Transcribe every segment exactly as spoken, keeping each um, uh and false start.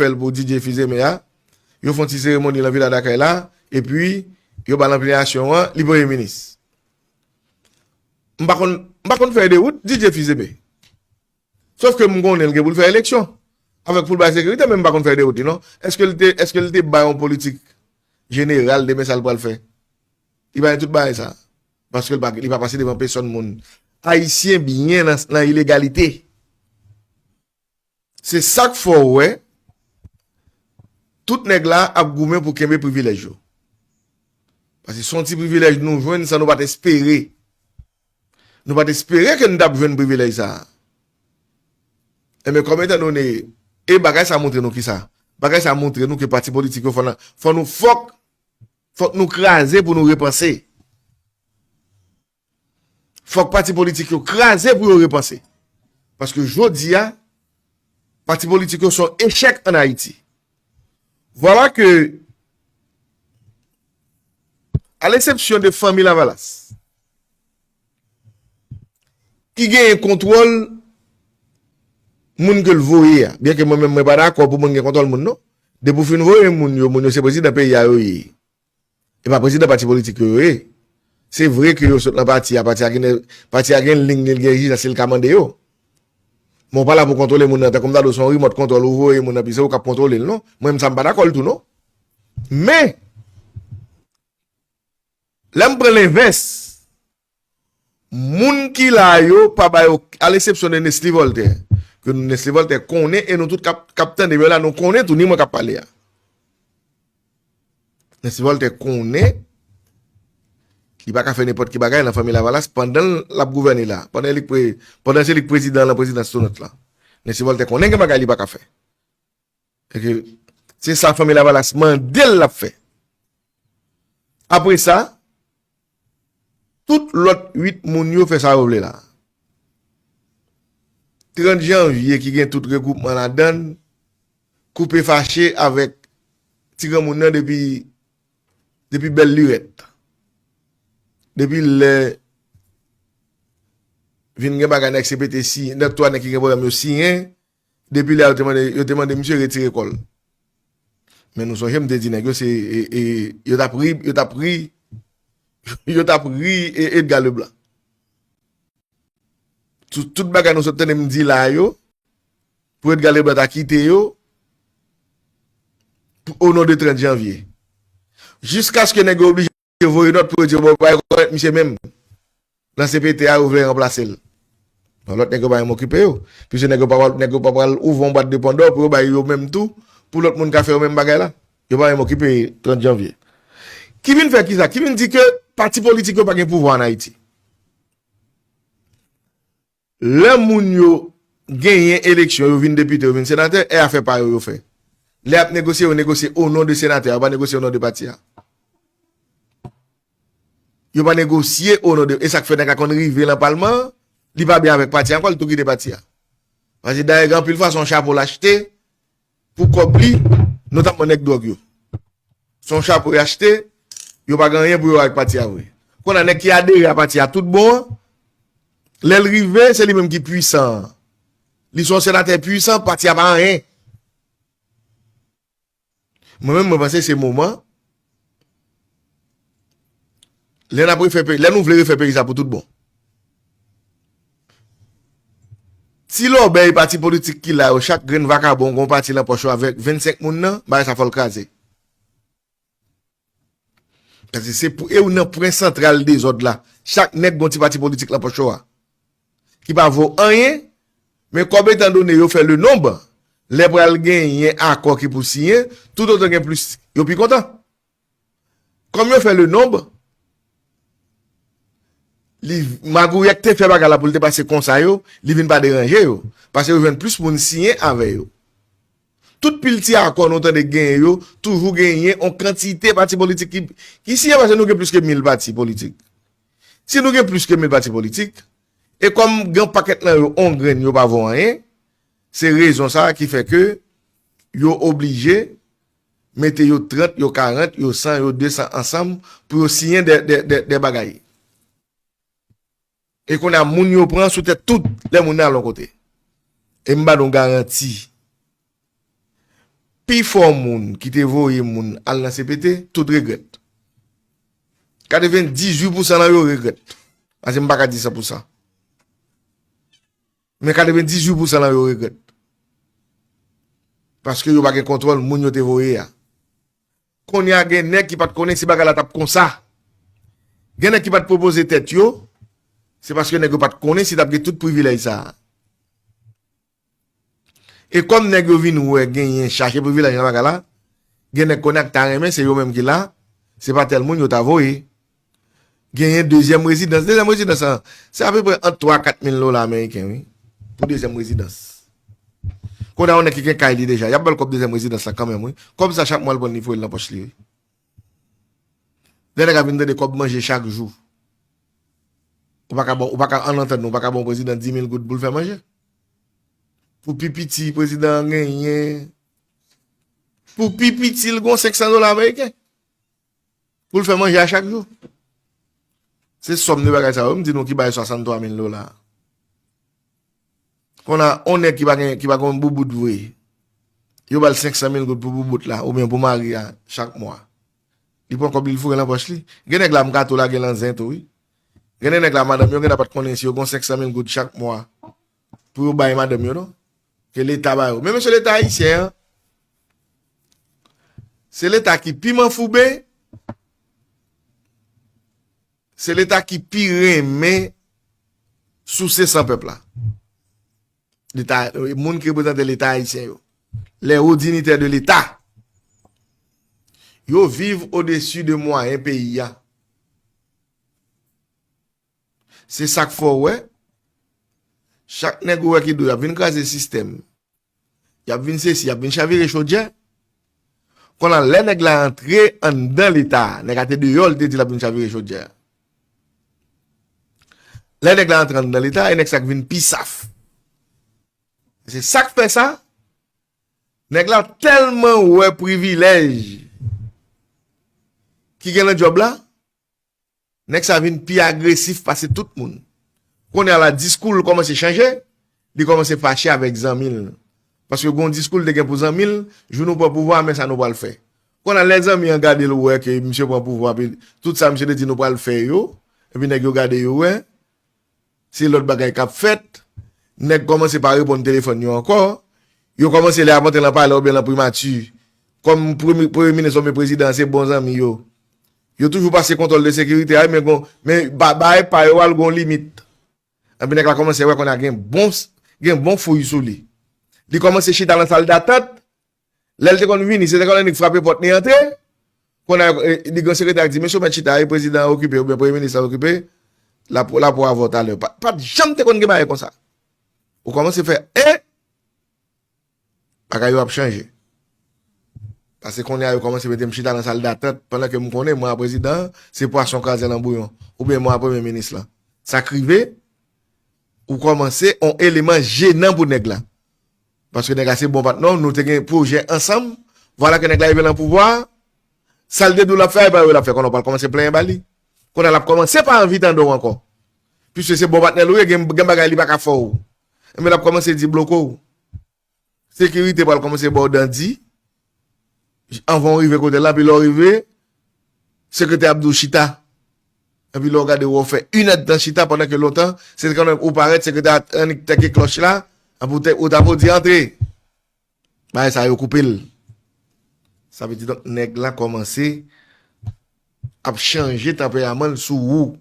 fè l pou D J Fils-Aimé a. Yo fè yon ti seremoni nan Vila Dakay la, epi yo ba l anpli nasyon an, li premye minis. M pa konn, m pa konn fèy de wout, D J Fils-Aimé. Sòf ke m konnen l gen pou l fè eleksyon. Avèk pou l bay sekirite, men m pa konn fèy de wout li, non. Èske l te, èske l te bay yon politik jeneral de men sa l pral fè? Li pa gen tout bagay sa. Paske li pa, li pa pase devan pèsòn moun. Ayisyen byen nan, nan ilegalite. Se sa k fè w wè, tout nèg la ap goumen pou kenbe privilèj yo. Paske se yon ti privilèj nou jwenn san nou pa t espere. Nou pa t espere ke n t ap jwenn privilèj sa a. Enben, kòm etan done, e bagay sa montre nou kisa? Bagay sa montre nou ke pati politik yo fò nan, fò nou fòk, fòk nou kraze pou nou repanse. Fòk pati politik yo kraze pou yo repanse. Paske jodi a, pati politik yo se yon echèk ann Ayiti. Vwala ke, a lesepsyon de Fanmi Lavalas, ki genyen kontwòl moun ke l voye a. Byen ke mwen menm mwen pa dakò pou moun gen kontwòl moun non. Depi w fin voye moun yo, moun yo se prezidan peyi a yo ye. E pa prezidan pati politik yo yo ye. Se vre ke yo sot nan pati a, pati a gen, pati a gen liy li, l gen egzijans li, l ka mande yo. Men w pa la pou kontwole moun nan, tankou m ta di w se yon remote control ou voye moun nan, pi se ou k ap kontwole l non. Mwen menm sa m pa dakò l tou non. Men, lè m pran lenvès, moun ki la yo pa ba yo, a lesepsyon de Nesly Voltaire, ke nou, Nesly Voltaire konnen, e nou tout k ap, k ap tande m yo la, nou konnen tou, ni mwen k ap pale a. Nesly Voltaire konnen, li pa ka fè nenpòt ki bagay nan Fanmi Lavalas pandan l ap gouvène la, pandan li k pre-, pandan se li k prezidan lan, prezidans tou nèt la. Nesly Voltaire konnen gen bagay li pa ka fè. E ke se sa Fanmi Lavalas mande l l ap fè. Apre sa, tout lòt uit moun yo fè sa yo vle la. Trant janvye ki gen tout regwoupman ladan l, koupe fache avèk ti granmoun nan depi, depi bèl lirèt. Depi lè vin gen bagay nèg C P T siyen, nèg twa nèg ki gen pwoblèm yo siyen, depi lè a yo te mande, yo te mande misye retire kò l. Men nou sonje m te di nèg yo se, e, e, yo t ap ri, yo t ap ri, yo t ap ri e, Edgar Leblanc. Tout, tout bagay nou sot tande m di la yo, pou Edgar Leblanc ta kite yo, pou, o non de trant janvye. Jiskaske nèg yo oblije voye nòt pou yo di yo, bon, pa rekonèt misye menm. Nan C P T a, yo vle ranplase l. Bon, lòt nèg yo pa menm okipe yo. Piske nèg yo pa pral, nèg yo pa pral ouvri yon bwat de Pandò pou yo bay yo menm tou, pou lòt moun ka fè yo menm bagay la. Yo pa menm okipe trant janvye. Ki vin fè kisa? Ki vin di ke pati politik yo pa gen pouvwa ann Ayiti? Lè moun yo genyen eleksyon, yo vin depite, yo vin senatè, e afè pa yo yo fè. Lè y ap negosye, yo negosye o non de senatè a, yo pa negosye o non de pati a. Yo pa negosye o non de, e sa k fè nèg la konn rive nan palman an, li pa byen avèk pati a ankò, li tou kite pati a. Paske dayè gen anpil fwa se yon chapo l achte, pou kòb li, notamman nèg dwòg yo. Se yon chapo y achte, yo pa gen anyen pou yo ak pati a vre. Kounye a nèg ki adere a pati a tout bon an, lè l rive, se li menm ki pwisan an. Li se yon senatè pwisan, pati a pa anyen. Mwen menm, mwen panse se moman, lè n ap refè peyi, lè nou vle refè peyi sa pou tout bon. Ti lòbèy pati politik ki la yo, chak grenn vakabon gen yon pati nan pòch yo avèk vennsenk moun nan, bagay sa fò l kraze. Paske se pou, e ou nan pwen santral dezòd la. Chak nèg gen yon ti pati politik nan pòch yo a. Ki pa vo anyen, men kòm etan done yo fè le nonb, lè pral genyen akò ki pou siyen, toutotan gen plis, yo pi kontan. Kòm yo fè le nonb, li, magouyè k te fè bagay la pou l te pase konsa yo, li vin pa deranje yo. Paske yo jwenn plis moun siyen avè yo. Tout pil ti akò nou tande genyen yo, toujou genyen yon kantite pati politik ki, ki siyen, paske nou gen plis ke mil pati politik. Si nou gen plis ke mil pati politik, e kòm gen yon pakèt nan yo on grenn yo pa vo anyen, se rezon sa a ki fè ke yo oblije mete yo trant, yo karant, yo san, yo desan ansanm pou yo siyen de, de, de, de bagay. E kounye a moun yo pran sou tèt tout lè moun nan al yon kote. E m ba nou garanti. Pifò moun ki te voye moun al nan C P T, tout regrèt. Katrevendizuit pousan nan yo regrèt. Paske m pa ka di san pousan. Men katrevendizuit pousan nan yo regrèt. Paske yo pa gen kontwòl moun yo te voye a. Kounye a gen nèg ki pa t konnen si bagay la t ap konsa. Gen nèg ki pa t pwopoze tèt yo, se paske nèg yo pa t konnen si t ap gen tout privilèj sa a. E kòm nèg yo vin wè genyen chache privilèj nan bagay la, gen nèg konnen ak ta renmen, se yo menm ki la, se pa tèl moun yo ta voye. Genyen dezyèm rezidans. Dezyèm rezidans lan, se apeprè ant twa a kat mil dola ameriken, wi. Pou dezyèm rezidans. Kounye a, yon nèg ki gen kay li deja, y ap ba l kòb dezyèm rezidans lan kanmenm, wi. Kòb sa, chak mwa, l pran l, li voye l nan pòch li, wi. Lè nèg la vin tande kòb manje chak jou. Ou pa ka ba, ou pa ka, ann antann nou, ou pa ka ba yon prezidan dis mil goud pou l fè manje. Pou pi piti, prezidan an genyen. Pou pi piti, l gon senk san dola ameriken. Pou l fè manje a chak jou. Se sòm de bagay sa yo, m di nou ki bay swasanntwa mil dola. Kounye a, yon nèg ki pa gen, ki pa gen yon boubout vre, yo ba l senk san mil goud pou boubout la, oubyen pou mari a, chak mwa. Li pran kòb li, l foure nan pòch li. Gen nèg la, m ka tou lage nan zen tou, wi. Gen de nèg la, madanm yo gentan pa t konnen si yo gon senk san mil goud chak mwa pou yo bay madanm yo, non. Ke Leta ba yo. Men mesye, Leta ayisyen an, se Leta ki pi manfouben, se Leta ki pi renmen souse san pèp la. Leta, moun ki reprezante Leta ayisyen yo. Les hauts dignitaires de l'État. Yo viv odesi de mwayen peyi a. Se sa k fè w wè, chak nèg ou wè ki di w y ap vin kraze sistèm, y ap vin sesi, y ap vin chavire chodyè. Kounye a, lè nèg la antre anndan Leta a, nèg la te deyò, l te di l ap vin chavire chodyè a. Lè nèg la antre anndan Leta a, e nèg sa k vin pi saf. Se sa k fè sa, nèg la tèlman wè privilèj ki gen nan djòb la, nèg sa vin pi agresif pase tout moun. Kounye a la, diskou l kòmanse chanje, li kòmanse fache avèk zanmi l. Paske gon diskou l te gen pou zanmi l, jou nou pran pouvwa a, men sa nou pral fè. Kounye a, lè zanmi an gade l, wè ke misye pran pouvwa, epi tout sa misye te di nou pral fè yo, epi nèg yo gade yo wè, se lòt bagay k ap fèt. Nèg kòmanse pa reponn telefòn yo ankò. Yo kòmanse lè y ap antre nan palè oubyen nan primati. Kòm premye, premye minis oubyen prezidan an se bon zanmi yo, yo toujou pase kontwòl de sekirite a, men gon, men ba-, bagay pa yo a l gon limit. Epi nèg la kòmanse wè kounye a gen bon, gen bon fouy sou li. Li kòmanse chita nan sal datant. Lè l te konn vini, se te konn nèg frape pòt li antre. Kounye a, e, li gen sekretè a k di, "Mesye, ou mèt chita, e prezidan an okipe, oubyen premye minis la okipe, l ap, l ap wè avè w talè." Pa, pa t janm te konn gen bagay konsa. Ou kòmanse fè, e, bagay yo ap chanje. Paske kounye a, yo kòmanse mete m chita nan sal datant, pandan ke m konnen, mwen a prezidan an, se pwason kraze nan bouyon, oubyen mwen a premye minis lan. Sa k rive, ou kòmanse yon eleman jenan pou nèg la. Paske nèg la se bon patnè w, nou te gen pwojè ansanm, vwala ke nèg la rive nan pouvwa a, sa l te di w l ap fè a, e pa yo l ap fè, kounye a w pral kòmanse plenyen ba li. Kounye a l ap kòmanse pa anvi tande w ankò. Piske se bon patnè l ou ye, gen, gen bagay li pa ka fè w. Enben l ap kòmanse di bloke w. Sekirite pral kòmanse ba w dan di, anvan w rive kote l la, epi lè w rive, sekretè ap di w chita. Epi lè w gade, w wè w fè inèdtan chita, pandan ke lontan, se te kanmenm ou parèt, sekretè a annik tèke klòch la, epi ou te, ou t ap di antre. Bagay sa yo koupe l. Sa vle di, donk, nèg la kòmanse ap chanje tanperaman l sou ou.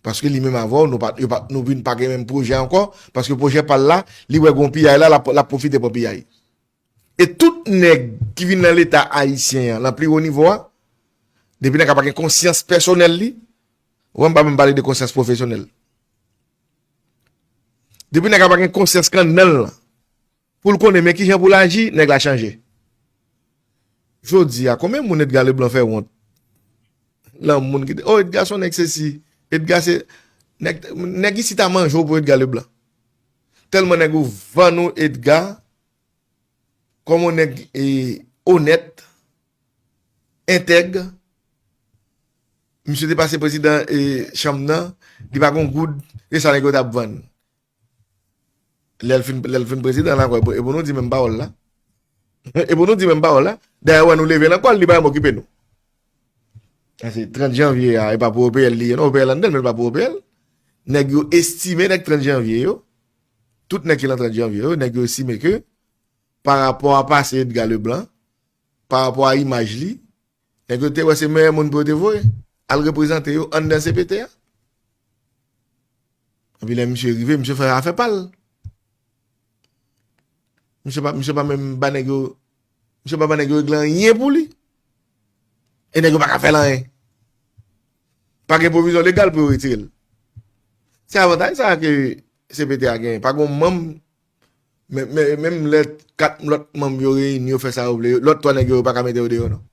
Paske li menm avè w, nou pa, yo pa, nou vin pa gen menm pwojè ankò, paske pwojè pa l la, li wè gon piyay la, l ap, l ap pwofite pran piyay. E tout nèg ki vin nan Leta ayisyen an, nan pli wo nivo a, depi nèg la pa gen konsyans pèsonèl li, ou wè m pa menm pale de konsyans pwofesyonèl. Depi nèg la pa gen konsyans kannan l lan, pou l konnen men kijan pou l aji, nèg la chanje. Jodi a, konbyen moun Edgar Leblanc fè wont? Lan moun ki te, "Oh, Edgar se yon nèg sesi, Edgar se," nèg, nèg isit a manje w pou Edgar Leblanc. Tèlman nèg ou vann ou Edgar, kòm yon nèg, e, onèt, entèg, misye te pase prezidan, e, chanm nan, li pa gon goud, e sa nèg yo t ap vann. Lè l fin, lè l fin prezidan la, e pou nou di menm pawòl la. E pou nou di menm pawòl la. Dayè, wè nou leve nan kò l, li pa menm okipe nou. Sa se trant janvye a, e pa pou O P L li ye, non, O P L anndan l, men l pa pou O P L. Nèg yo estime nèg trant janvye yo, tout nèg ki nan trant janvye yo, nèg yo estime ke, pa rapò a pase Edgar Leblanc, pa rapò a imaj li, nèg yo te wè se meyè moun pou yo te voye al reprezante yo anndan C P T a. Epi lè misye rive, misye fè afè pa l. Misye pa, misye pa menm ba nèg yo, misye pa ba nèg yo regle anyen pou li. E nèg yo pa ka fè l anyen. Pa gen pwovizyon legal pou yo retire l. Se avantaj sa ke C P T a genyen. Pa gen manm, men, men, menm lè kat lòt manm yo reyini, yo fè sa yo vle, lòt twa nèg yo, yo pa ka mete yo deyò, non.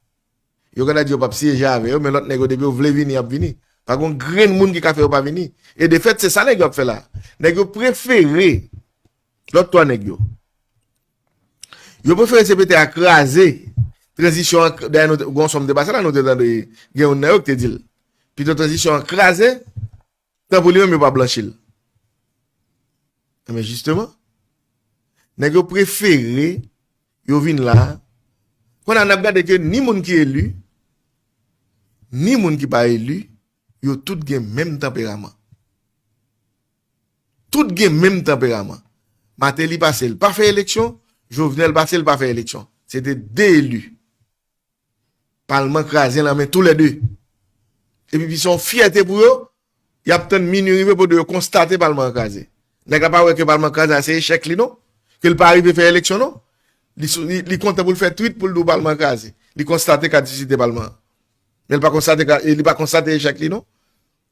Yo gentan di yo p ap syeje avè yo, men lòt nèg yo, depi yo vle vini, y ap vini. Pa gen yon grenn moun ki ka fè yo pa vini. E de fèt, se sa nèg yo ap fè la. Nèg yo prefere, lòt twa nèg yo, yo prefere C P T a kraze. Tranzisyon an, dayè, nou te, gon sòm te pase la, nou te tande gen youn nan yo ki te di l. Pito tranzisyon an kraze, tanpri li menm yo pa blanchi l. Ebyen, jisteman, nèg yo prefere yo vin la. Kounye a, n ap gade ke ni moun ki eli, ni moun ki pa eli, yo tout gen menm tanperaman. Tout gen menm tanperaman. Martelly pase, l pa fè eleksyon, Jovenel pase, l pa fè eleksyon. Se te de eli. Palman kraze nan men toulède. Epi, pi se yon fyète pou yo, y ap tann minui rive pou yo konstate palman an kraze. Nèg la pa wè ke palman an kraze a se echèk li, non? Ke l pa rive fè eleksyon, non? Li, sou- li, li kontan pou l fè tweet pou l di w palman an kraze. Li konstate kadisite palman an. Men l pa konstate, ka- li pa konstate echèk li, non?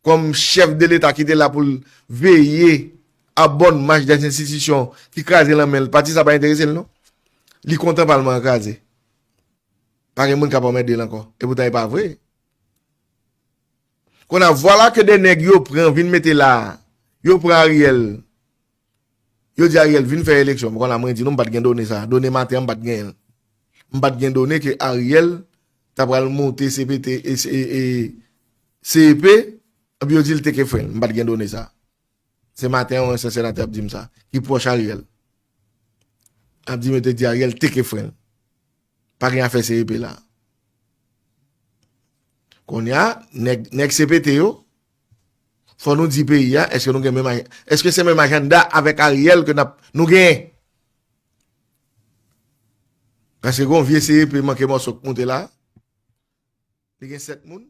Kòm chèf de Leta ki te la pou l veye a bòn mach dè enstitisyon ki kraze nan men l, pati sa pa enterese l, non? Li kontan palman an kraze. Pa gen moun k ap anmède l ankò. E poutan e pa vre. Kounye a, vwala ke de nèg yo pran vin mete la, yo pran Ariel. Yo di Ariel vin fè eleksyon. Kounye a, mwen di nou, m pa t gen done sa. Done maten an, m pa t genyen l. M pa t gen done ke Ariel ta pral monte C P T e, e, e C E P, epi yo di l teke fren l. M pa t gen done sa. Se maten an, yon ansyen senatè ap di m sa, ki pwòch Ariel. Ap di m yo te di Ariel teke fren l. Pa gen afè C E P la. Kounye a, nèg, nèg C P T yo, fò nou di peyi a, èske nou gen menm, a- èske se menm ajanda avèk Ariel ke n ap, nou genyen? Paske gon vye C E P manke mòso k moute la. Li gen sèt moun.